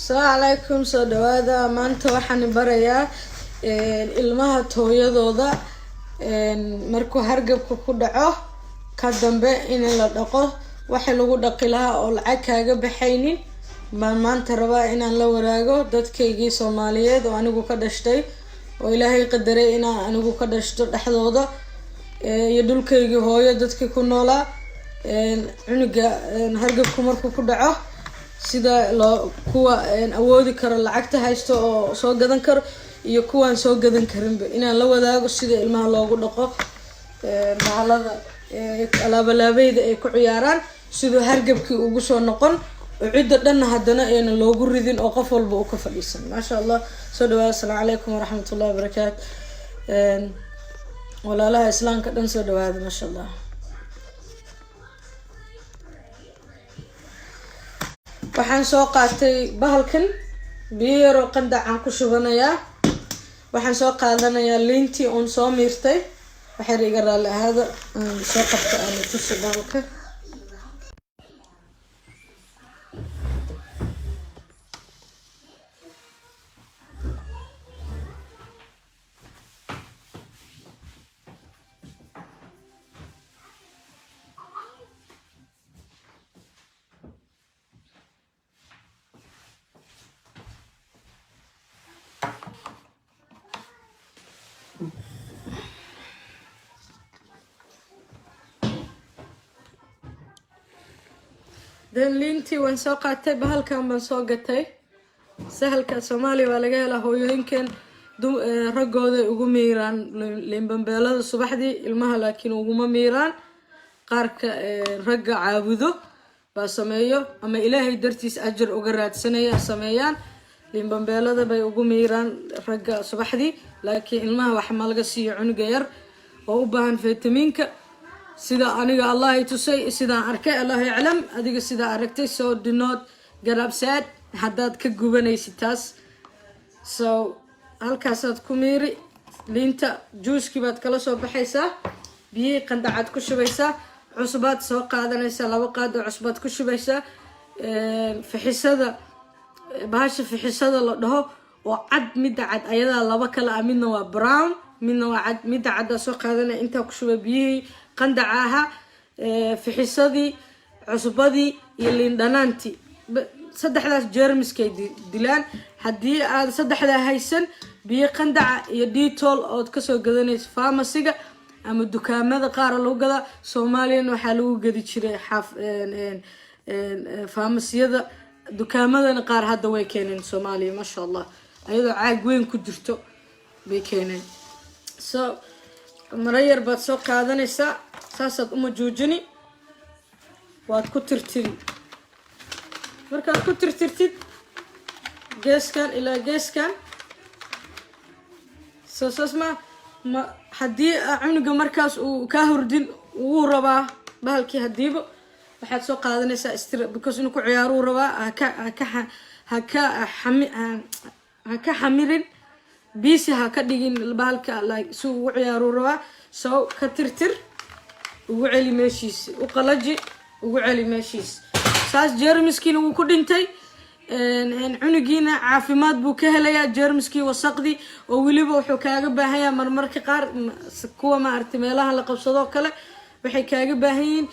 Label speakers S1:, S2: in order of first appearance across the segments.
S1: Asalaamu calaykum, soo dhawaada. Maanta waxaan barayaa ilmaha toy-yadooda markuu hargabka ku dhaco ka dambe in la dhaqo, waxa lagu dhaqi lahaa oo lacag kaaga baxaynin baan maanta rabaa inaan la waraago dadkaygii Soomaaliyeed oo anigu ka dhashtay, oo Ilaahay qadaray inaan anigu ka dhashto dhexdooda iyo dhulkaygii hooyo dadkii ku noolaa. Cunuga hargabku markuu ku dhaco, sida loo kuwa awoodi karo, lacagta haysto oo soo gadan karo, iyo kuwaan soo gadan karinba, inaan la wadaago sida ilmaha loogu dhaqo bahalada alaabalaabayda ay ku ciyaaraan, siduu hargabkii ugu soo noqon oo cidda dhanna haddana ayna loogu ridin oo qof walba uu ka fadhiisan. Maasha Allah, soo dhawaada. Asalaamu calaykum waraxmatullahi wabarakaatu. Walaalaha Islaamka dhan, soo dhawaada. Maasha Allah. Waxaan soo qaatay bahalkan, biyo yaroo qandacaan ku shubanayaa. Waxaan soo qaadanayaa liintii oon soo miirtay. Waxyar iga raalli ahaada, aan soo qabta, aan tusi bahalka. Then liintii waan soo qaatay, bahalkan baan soo gatay. Sahalka Soomaaliya waa laga helaa. Hooyooyinkan raggooday ugu miiraan liinbambeelada subaxdii, ilmaha laakiin uguma miiraan. Qaarka ragga caabudo baa sameeyo, ama Ilaahay dartiis ajar uga raadsanaya sameeyaan. Liinbambeelada bay ugu miiraan ragga subaxdii, laakiin ilmaha wax ma laga siiyo. Cunuga yar oo u baahan fitamiinka, sida aniga Allah i tusay, sidaan arkay, Allahu yaclam adiga sidaa aragtay. So do not get upset haddaad ka gubanaysid taas. So halkaasaad ku miiri liinta, juuskii baad kala soo baxaysaa, biyihii qandacaad ku shubaysaa, cusbaad soo qaadanaysaa, 2 qaad oo cusbaad ku shubaysaa. Fixisada, bahasha fixisada la dhaho oo cad, midda cad, ayadaa laba kale ah, midna waa brown, midna waa cad. Midda caddaa soo qaadanaya, intaa ku shubay biyihii qandaca ahaa, fixisadii, cusbadii iyo liin dhanaantii. Saddexdaas jeermiskay dilaan. Haddii aad saddexdaa haysan, biyo qandaca iyo Dettol ood kasoo gadanayso pharmacy-ga ama dukaamada qaara lagu gadaa. Soomaaliyana waxaa lagu gadi jiray xaaf pharmacy-yada, dukaamadana qaar hadda way keeneen Soomaaliya, maasha Allah, ayadoo caag weyn ku jirto bay keeneen. So maro yar baad soo qaadanaysaa, saasaad uma juujini, waad ku tirtiri. Markaad ku tirtirtid geeskan ilaa geeskan, soo saas ma haddii cunuga markaas uu kaa hordin, wuu rabaa bahalkii. Hadiiba waxaad soo qaadanaysaa str because inuu ku ciyaaruu rabaa. Haka haka xami, ha ka xamirin, biisi ha ka dhigin bahalka, like si ugu ciyaaruu rabaa. So ka tirtir, ugu celi meeshiisi, u qalaji, ugu celi meeshiis. Saas jeermiskiina wuu ku dhintay, cunugiina caafimaad buu ka helayaa, jeermiskii, wasaqdii. Oo weliba wuxuu kaaga baahan yahay marmarka qaar, kuwa maaragtay meelaha la qabsadoo kale, waxay kaaga baahan yihiin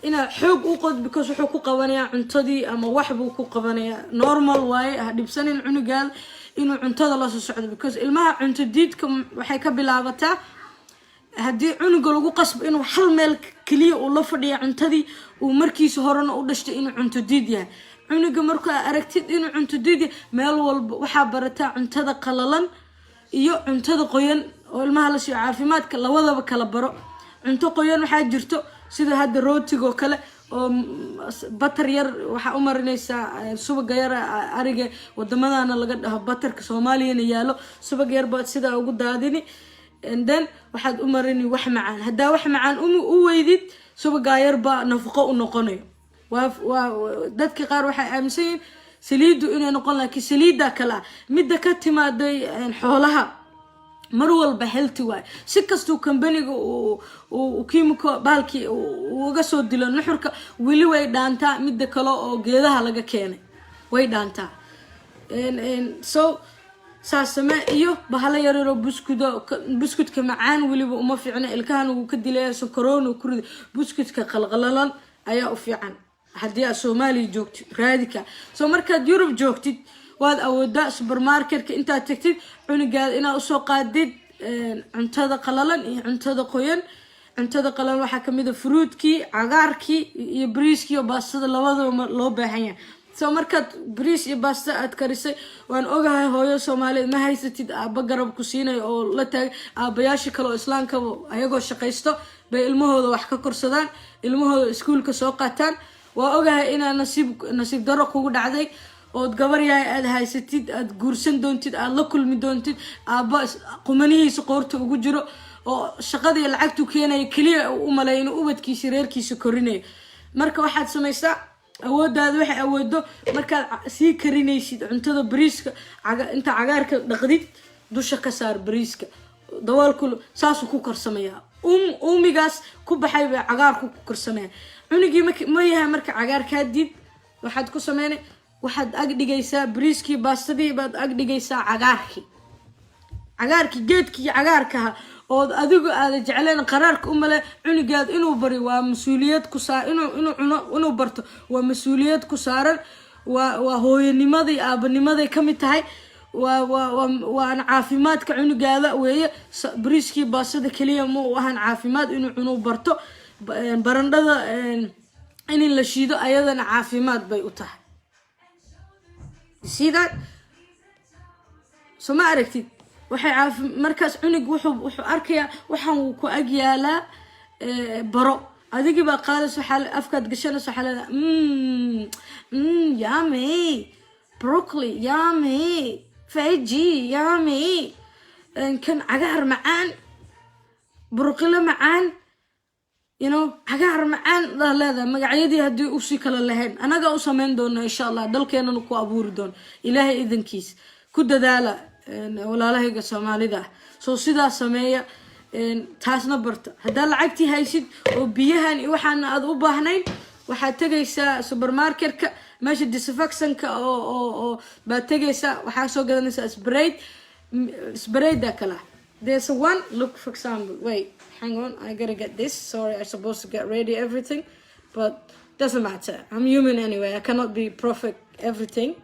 S1: inaad xoog u qod, because wuxuu ku qabanayaa cuntadii ama wax buu ku qabanayaa. Normal waaye, ha dhibsanin cunugaada inuu cuntada la soo socdo, because ilmaha cunto diidka waxay ka bilaabataa haddii cunuga lagu qasbo inuu hal meel keliya uu la fadhiya cuntadii, uu markiisa horena u dhashtay inuu cunto diid yahay. Cunuga markaa aragtid inuu cunto diid yahay, meel walba waxaa barataa cuntada qalalan iyo cuntada qoyan oo ilmaha la siiyo caafimaadka, labadaba kala baro. Cunto qoyan waxaa jirto sida hadda rootigoo kale oo butter yar waxaa u marinaysaa, subaga yar ariga wadamadana laga dhaho butter-ka, Soomaaliyana yaalo. Subag yar baad sidaa ugu daadini, and then waxaad u marini wax macaan. Haddaa wax macaan u weydid, subagaa yar baa nafaqo u noqonayo. Waa dadka qaar waxay aaminsan yihiin saliiddu inay noqon, laakiin saliidda kale ah, midda ka timaaday xoolaha mar walba healthy waay. Si kastuu kambaniga uu kiimiko bahalkii uga soo dilo nuxurka, weli way dhaantaa midda kale oo geedaha laga keenay, way dhaantaa. So saas samee. Iyo bahalo yaryaroo buskuda. Buskudka macaan weliba uma fiicna, ilkahan wuu ka dilaya, sonkoroona ku rida. Buskudka qalqalalan ayaa u fiican haddii aad Soomaaliya joogtid, raadika. So markaad Yurub joogtid, waad awoodaa supermarketka intaad tagtid cunugaada inaad usoo qaadid cuntada qalalan iyo cuntada qoyan. Cuntada qalalan waxaa kamid a fruitkii, cagaarkii iyo bariiskii iyo baastada, labadaba loo baahan yahay. So markaad bariis iyo baasta aad karisay, waan ogahay hooyo Soomaaliyeed ma haysatid aaba garab ku siinayo oo la taagay. Aabayaasha kale oo islaamkaba ayagoo shaqaysto bay ilmahooda wax ka korsadaan, ilmahooda iskuulka soo qaataan. Waa ogahay inaa nasiib daro kugu dhacday ood gabar yahay aada haysatid, aada guursan doontid, aada la kulmi doontid aabba qumanihiisa qoorta ugu jiro oo shaqadii lacagtu keenaya keliya uu u maleeya inuu ubadkiisa, reerkiisa korinayo. Marka waxaad samaysaa, awoodaada waxay awoodo, markaad sii karinaysid cuntada bariiska, inta cagaarka dhaqdid dusha ka saar bariiska, daboolku saasuu ku karsamayaa. Uumigaas ku baxay bay cagaarku ku karsamaya. Cunugii ma yahay marka cagaarkaa did, waxaad ku sameynay, waxaad ag dhigaysaa bariiskii, baastadii baad ag dhigaysaa cagaarkii. Cagaarkii, geedkii cagaarkaha ood adigu aada jecleen, qaraarka u male, cunugaad inuu bari waa mas-uuliyad ku saa inuu cuno, inuu barto waa mas-uuliyad ku saaran. Waa hooyanimadii, aabanimaday ka mid tahay, waa waana caafimaadka cunugaada weeye. Bariiskii baastada keliya ma u ahan caafimaad inuu cuno barto. Barandhada in la shiido ayadana caafimaad bay u tahay. Sida soo ma aragtid, waxay caafi markaas cunug wuxuu arkayaa waxaan wuu ku ag yaalaa. Baro adigii baa qaadaysa, waxaa afkaad gashanaysa, waxaa leedahay, Yummy broccoli, yummy veggie, yummy." Kan cagaar macaan, broccoli macaan, cagaar macaan daa leedahay. Magacyadii haddii usii kala lahayn, anagaa u sameyn doona insha Allah, dalkeenana ku abuuri doono Ilaahay idankiis. Ku dadaala, walaalahayga Soomaalida ah. Soo sidaa sameeya, taasna barta. Haddaa lacagtii haysid oo biyahan iyo waxaana aad u baahnayn, waxaad tegaysaa supermarketka, meesha disinfectionka oo baad tegaysaa, waxaa soo gadanaysaa spray. Sprayda kala, there's a one, look, for example, wait, hang on, I gotta get this. Sorry, I'm supposed to get ready everything, but doesn't matter, I'm human anyway, I cannot be perfect everything.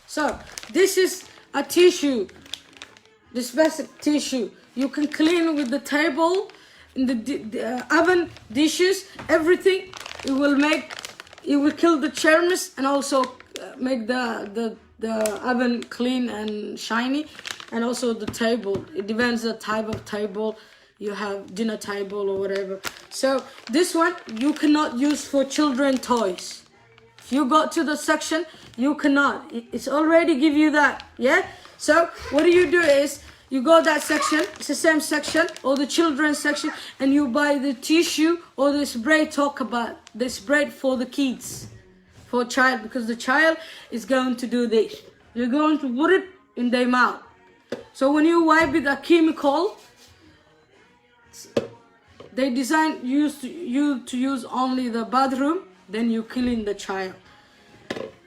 S1: So this is a tissue, this basic tissue. You can clean with the table, in the oven, dishes, everything. It will make, it will kill the germs and also make the oven clean and shiny, and also the table. It depends the type of table you have, dinner table or whatever. So this one you cannot use for children toys. If you go to the section, you cannot. It's already give you that, yeah? So what do you do is you go that section, it's the same section or the children's section, and you buy the tissue or the spray. Talk about the spray for the kids, for child, because the child is going to do this. You're going to put it in their mouth. So when you wipe with a chemical, they design used to, you to use only the bathroom, then you killing the child.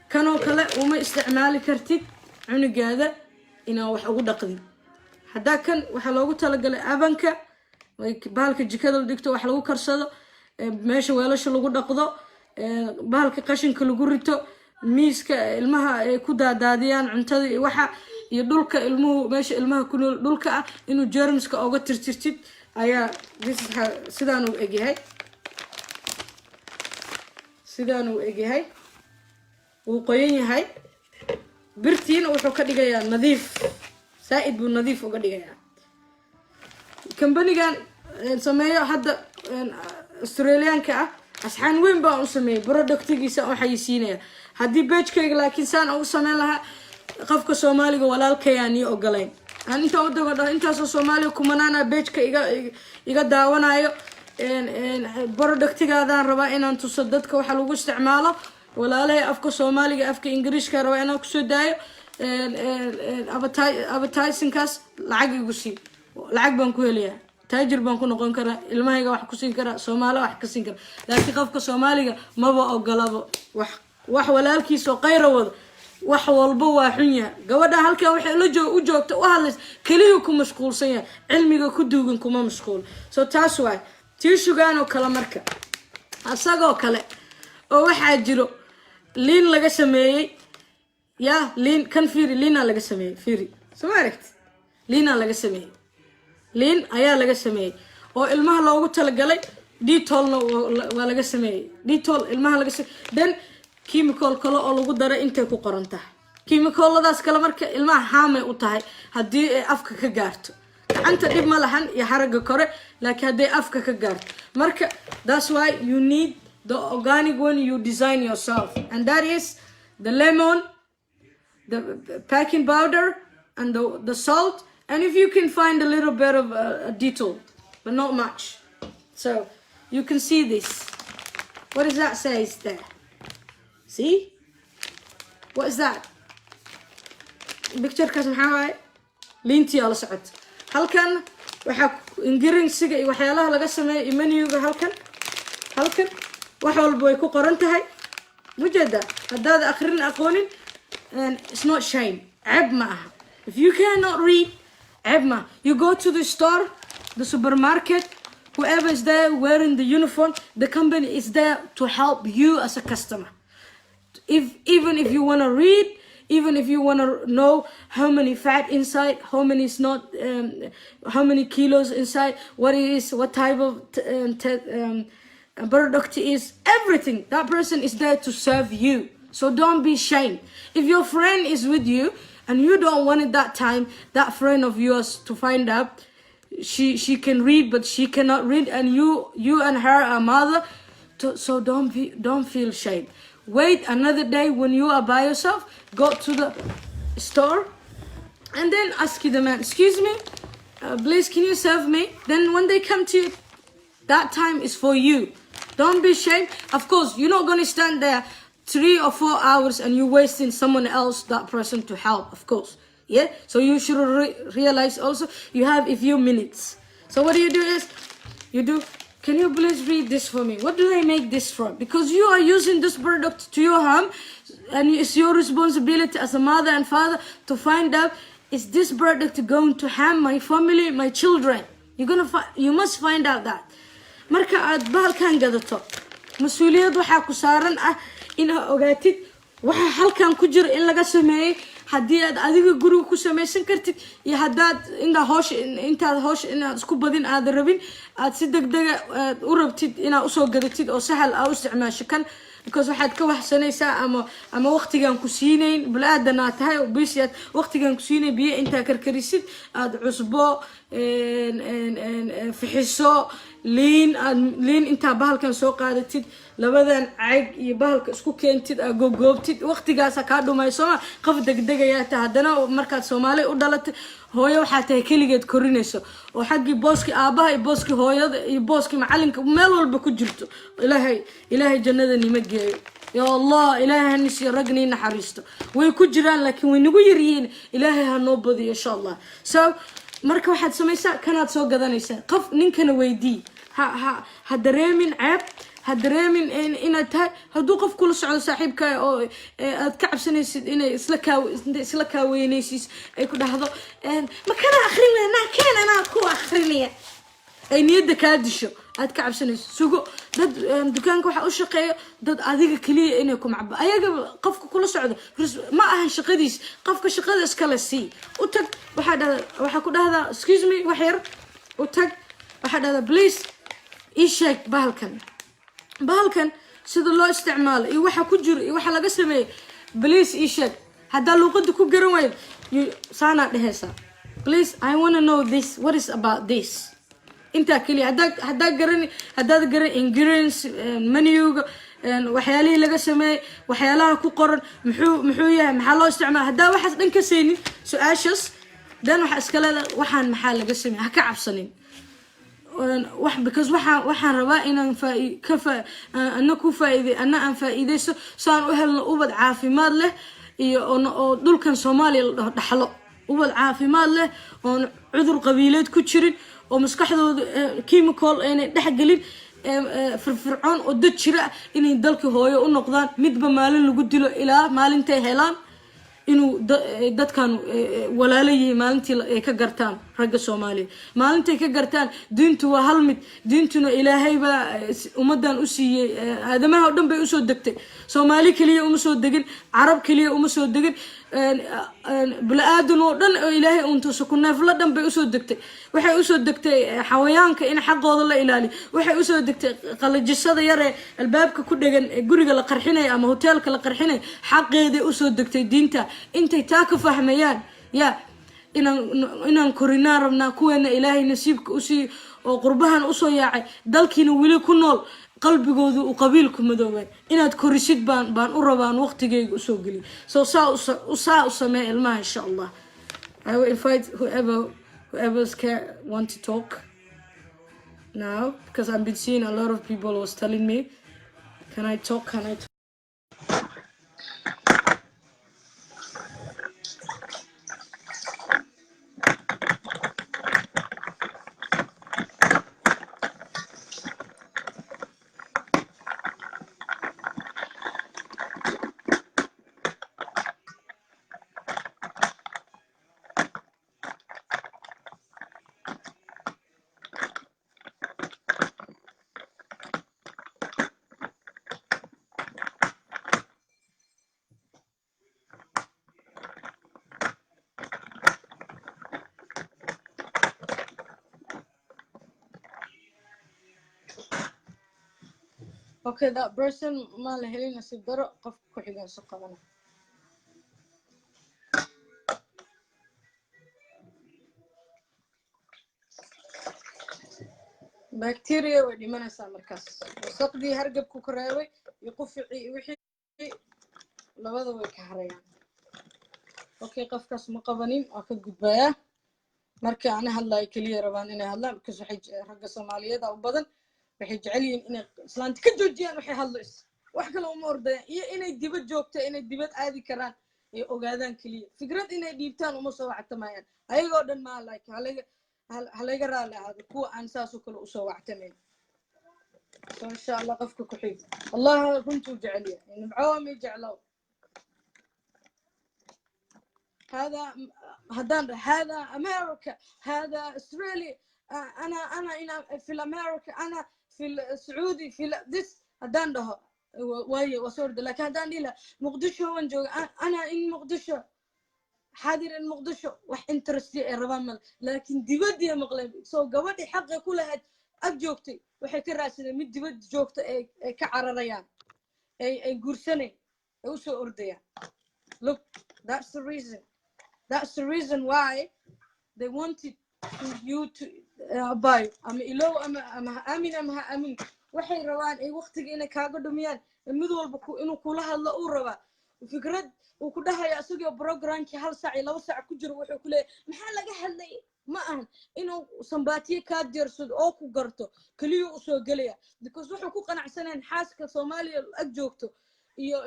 S1: Kanoo kale uma isticmaali kartid cunugaada inaa wax ugu dhaqdid. Haddaa kan waxaa loogu talagalay ovenka, like bahalka jikada la dhigto, wax lagu karsado, meesha weelasha lagu dhaqdo, bahalka qashinka lagu rito, miiska ilmaha ay ku daadaadiyaan cuntada iyo waxa, iyo dhulka ilmuhu, meesha ilmaha ku nool dhulka ah, inuu germska oga tirtirtid ayaa. This is how, sidaan uu egyahay, sidaan uu egyahay. Wuu qoyan yahay, birtiina wuxuu ka dhigayaa nadiif, saa-id buu nadiif uga dhigayaa. Kambanigan sameeyo hadda, Australiyaanka ah, asxaan weyn baan u sameeyey, productigiisa u xayisiinaya haddii pagekayga, laakiin saan ugu sameyn lahaa qofka Soomaaliga walaalkayaan ii ogolayn aan intaan u dago dhaho intaasoo Soomaaliga kumanaana pageka iga daawanayo, productigaadaan rabaa inaan tuso dadka waxa lagu isticmaalo. Walaalahay, afka Soomaaliga, afka Ingiriishka rabaa inaan kusoo daayo. Advertisingkaas lacag igu sii, lacag baan ku helayaa, taajir baan ku noqon karaa, ilmahayga wax ku siin karaa, Soomaali wax ka siin karaa. Laakiin qofka Soomaaliga maba ogolaba wax walaalkiisa oo qayra wado. Wax walba waa xun yahay. Gabadha halkan waxay la joog u joogta u hadlaysa keliyuu ku mashquulsan yahay, cilmiga ku duugan kuma mashquul. So taas waay tissue-gan oo kale. Marka asagoo kale oo waxaa jiro liin laga sameeyey. Ya, liin kan fiiri, liinaa laga sameeyey. Fiiri, soo ma aragti? Liinaa laga sameeyey, liin ayaa laga sameeyey oo ilmaha loogu talagalay. Dettolna waa laga sameeyey, Dettol ilmaha laga sameeyey. Then chemical kale oo lagu daray intay ku qoran tahay. Chemicaladaas kale marka ilmaha haamay u tahay haddii ay afka ka gaarto. Gacanta dhib ma lahan iyo xaragga kore, laakiin hadday afka ka gaarto marka, that's why you need the organic one you design yourself, and that is the lemon, the baking powder and the salt, and if you can find a little bit of Dettol, but not much. So you can see this. What does that say is there? See, what is that picturekaas? Maxaa waaye? Liintii aa la socota. Halkan waxaa ingredientsiga iyo waxyaalaha laga sameeya iyo menuga. Halkan wax walba way ku qoran tahay, mujeeda. Haddaad akrin aqoonin, it's not shame, ceeb ma aha. If you cannot read, ceeb ma aha. You go to the store, the supermarket, whoever is there wearing the uniform, the company is there to help you as a customer. If even if you want to read, even if you want to know how many fat inside, how many is not, how many kilos inside, what it is, what type of product is, everything, that person is there to serve you. So don't be ashamed. If your friend is with you and you don't want it that time, that friend of yours to find out she can read but she cannot read, and you and her are mother to, so don't feel shame. Wait another day when you are by yourself. Go to the store and then ask the man, "Excuse me, please, can you serve me?" Then when they come to you, that time is for you. Don't be ashamed. Of course, you're not going to stand there 3 or 4 hours and you're wasting someone else, that person to help, of course. Yeah, so you should realize also you have a few minutes. So what do you do is you do, "Can you please read this for me? What do they make this from?" Because you are using this product to your harm, and it's your responsibility as a mother and father to find out, is this product going to harm my family, my children? You must find out that. Marka aad bahalkan gadato, mas-uuliyad waxaa ku saaran ah inaad ogaatid waxa halkan ku jira in laga sameeyey. Haddii aad adiga guriga ku samaysan kartid iyo haddaad intaa hoosha intaad hoosha inaad isku badin aadan rabin, aad si degdega aad u rabtid inaad usoo gadatid oo sahal aa u isticmaasho kan, because waxaad ka waxsanaysaa ama waqtigan ku siinayn, bul-aadan aad tahay oo busy aad waqtigan ku siinayn, biyo intaa karkarisid, aad cusbo fixiso, liin, aad liin intaa bahalkan soo qaadatid, labadan cayg iyo bahalka isku keentid, aad gogoobtid, waqtigaasa kaa dhumay, sooma? Qof degdegayaa tahay. Haddana markaad Soomaali u dhalatay, hooyo waxaa tahay keligeed korinayso oo xaggii booskii aabaha iyo booskii hooyada iyo booskii macalinka meel walba ku jirto. Ilaahay, Ilaahay jannada nima geeyo. Ya Allah, Ilaahay hanisiyo ragnii naxariisto. Way ku jiraan, laakiin way nagu yaryihiin. Ilaahay ha noo badiyo, insha Allah. So marka waxaad samaysaa, kanaad soo gadanaysaa, qof ninkana weydii. Ha dareemin ceeb, ha dareemin inaad tahay. Hadduu qof kula socdo saaxiibka oo aad ka cabsanaysid inay isla kaaweynaysis, ay ku dhahdo, "Ma kana akrin naa keen, anaa ku akrinaya," ay niyadda kaa disho, aad ka cabsanayso, sugo. Dad dukaanka waxaa u shaqeeyo dad adiga keliya inay ku macbo. Ayaga qofka kula socdo ma ahan shaqadiis. Qofka shaqada iskale sii u tag. Waxaa dhahda, waxaa ku dhahdaa, "Excuse me," wax yar u tag. Waxaa dhahdaa, "Please, ii sheeg bahalkan sida loo isticmaalo iyo waxa ku jiro iyo waxa laga sameeyey. Please, ii sheeg." Haddaa luuqada ku garan wayd, saanaa dhehaysaa, "Please, I wanna know this. What is about this?" Intaa keliya. Haddaa garan, haddaad garan ingredients, menuga, waxyaalihii laga sameeyey, waxyaalaha ku qoran, muxuu yahay, maxaa loo isticmaala, haddaa waxaas dhan ka saynin su-aashaas, dan waxaa iska leedahay, "Waxaan maxaa laga sameeyey?" Ha ka cabsanin wax, because waxaan rabaa inaan faa ka fa ana ku faa'iide, ana aan faa'iideysto, so aan u helno ubad caafimaad leh. Iyo oo dhulkan Soomaaliya la dhaho dhaxlo, ubad caafimaad leh, oon cudur qabiileed ku jirin, oo maskaxdooda chemical aynay dhexgelin, firfircoon oo dad jira ah, inay dalka hooyo u noqdaan. Midba maalin lagu dilo ilaa maalintay helaan inuu dadkan walaalo yihiin, maalintii ay ka gartaan ragga Soomaaliya, maalintay ka gartaan diintu waa hal mid. Diintuna Ilaahay baa ummadan u siiyey, aadamaha oo dhan bay usoo degtay. Soomaali keliya uma soo degin, Carab keliya uma soo degin, bini-aadan oo dhan oo Ilaahay untuusa ku neefla dhan bay usoo degtay. Waxay usoo degtay xawayaanka in xaqooda la ilaaliyo. Waxay usoo degtay qalajisada yaree albaabka ku dhegan ee guriga la qarxinayo ama hoteelka la qarxinayo, xaqeeday usoo degtay diinta. Intay taa ka fahmayaan ya inaan korinaan rabnaa kuweena Ilaahay nasiibka usii oo qurbahan usoo yaacay, dalkiina weli ku nool, qalbigoodu uu qabiilku madoobay. Inaad korisid baan u rabaan waqtigeyga usoo geliy. So saa u samee ilmaha, insha Allah. I will invite whoever's want to talk now, because I've been seeing a lot of people was telling me, "Can I talk? Can I talk?" Okay, that person ma la helin, nasiib daro. Qofka ku xigan soo qabana. Bacteria way dhimanaysaa markaas, wasaqdii hargabku ku reebay iyo quficii iyo wixii labada way ka harayaan. Okay, qofkaas ma qabanin, waa ka gudbayaa. Marka ana hadlayo keliya rabaan inay hadlaan, because waxay ragga Soomaaliyeed u badan waxay jecel yihiin inay islaanta ka joojiyaan waxay hadlayso. Wax kale uma ordayaan, iyo inay dibad joogto, inay dibad aadi karaan ay ogaadaan keliya. Fikrad inay dhiibtaan uma soo wactamayaan ayagoo dhan maa, like halaga halayga raali ahaado kuwa aan saasoo kale usoo wactamayn. So insha Allah qofka ku xig. Allah runtuu jecel yahay, nibcoomi jeclow. هذا هذا هذا امريكا، هذا استراليا، انا هنا في الامريكا، انا في السعودي، في this haddaan dhaho waaye waa soo orda. Laakiin haddaan dhihi lahaa Muqdisho waan jooga, ana in Muqdisho, xaadir in Muqdisho, wax interest ay rabaan male. Laakiin dibaddii maqleen. Soo gabadhii xaqa ku lahayd ag joogtay waxay ka raadsadeen mid dibad joogta ay ka cararayaan, ay guursanayn, ay usoo ordayaan. Look, that's the reason, that's the reason why they wanted to you to buy ama ilow ama ha aamin ama ha aamin. Waxay rabaan ay waqtiga inay kaaga dhumiyaan. Mid walba inuu kula hadlo uu rabaa, fikrad uu ku dhahaya isagoo programkii hal saac iyo 2 saac ku jiro. Wuxuu ku leeyahay, "Maxaa laga hadlay?" Ma ahan inuu sambaatiye kaa jeersado oo ku garto keliyuu usoo gelaya, because wuxuu ku qanacsaneen xaaska Soomaaliya ag joogto iyo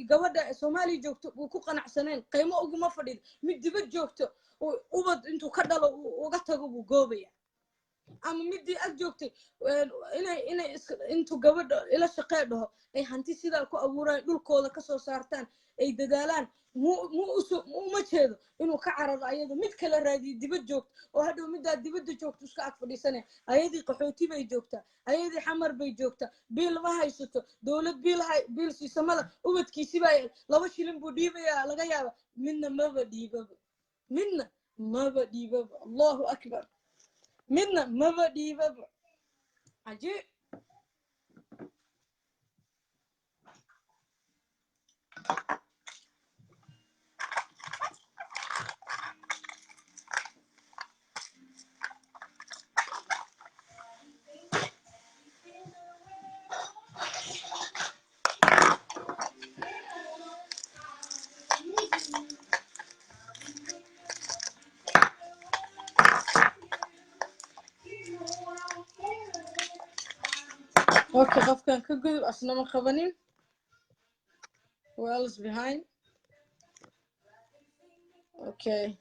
S1: gabadha Soomaaliya joogto uu ku qanacsaneen, qiimo uguma fadhido. Mid dibad joogto uu ubad intuu ka dhalo uu uga tago buu goobaya, ama midii ag joogtay inay intuu gabadha ila shaqee dhaho ay hanti sidaa ku abuuraan, dhulkooda kasoo saartaan, ay dadaalaan. Mu uso uma jeedo inuu ka cararo ayada, mid kala raadiyo dibad joogto, oo hadhow middaa dibadda joogto iska ag fadhiisanaya. Ayadii qaxooti bay joogtaa, ayadii Xamar bay joogtaa, biil ma haysato, dowlad biil hay biil siisamada. Ubadkiisi baa 2 shilin buu dhiibayaa laga yaaba, midna maba dhiibaba, midna maba dhiibaba. Allahu akbar, midna maba dhiibaba. Cajiib. Okay, qofkan ka gudub, asna ma qabanin. Who else behind? Okay.